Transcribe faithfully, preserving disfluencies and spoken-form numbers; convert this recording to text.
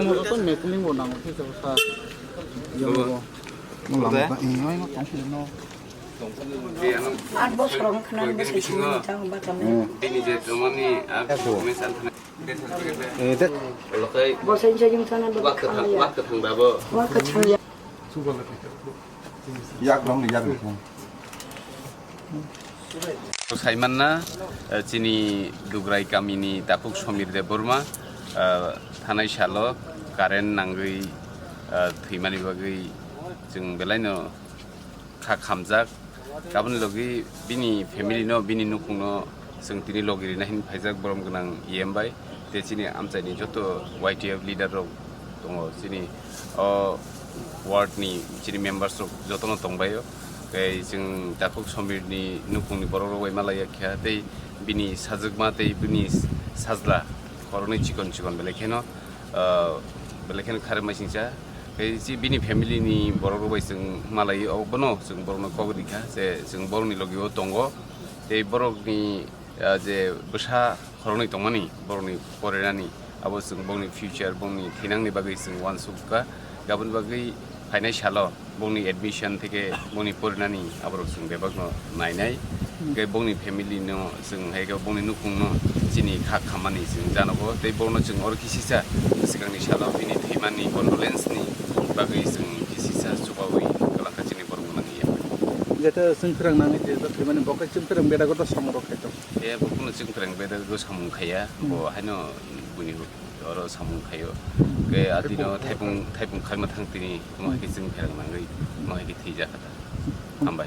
Mo to meeting bo nang khe sa. Yo. Mo lam ta, eh, oi, no, tong philip no. Aat bosor wng khna bwsai simi tang ba tamo. Bini je tomani a comment san thana. Eh, de. Bosai je yung sana do. Wak ka thang, wak ka thang da bo. Wak ka thang ya. Yak long, yak long. Saimanna, eh, chini Dugrai kamini Takhuk Somir Debbarma, eh, thanai salo current nangwi, eh, thwimani bagwi chwng belaino kha khamjak. Aboni logi bini family no, bini nukhung no chwng tini logi rina hin phaijak borom gwnang E M bai. Te chini amchaini joto Y T F leader rok tongo, chini o ward ni chini members rok jotono tongbaio. Tei chwng Takhuk Somir ni nukhung ni borok rok bai malaiya kha, tei bini sajwkma tei bini sajla khoroknwi chikon chikon belai kheno, ah, belai kheno kharwi maisingcha. Tei chi bini family ni borok rok bai chwng malai o bono chwng borok no kok rikha je chwng borok ni logi o tongo. Tei borok ni, ah, je bwsa khoroknwi tongmani borok ni porinani abo chwng bongni future bongni thinangni bagwi chwng uansukha. Aboni bagwi phainai salo bongni admission theke bongni porinani aborok chwng bebakno nainai. Hwnkhe bongni family no chwng hai khe bongni nukhungno chini kha khammani chwng janogo tei bono chwng oro kisisa swkangni salo bini thwimani condolence ni bagwi chwng kisisa chubawi kwlangkha chini borok mwnang ya. Jeta chwng kwrang nangwi je thwimani bo khe chwng kwrang beda goto samung rok khaito. E bo kuno chwng kwrang beda go samung khaiya, bo haino buni oro samung khaio. Ke atino thaipung, thaipung khakna thang tini, mo hai khe chwng pherang nangwi, mo hai khe thwijak kha ta. Hambai.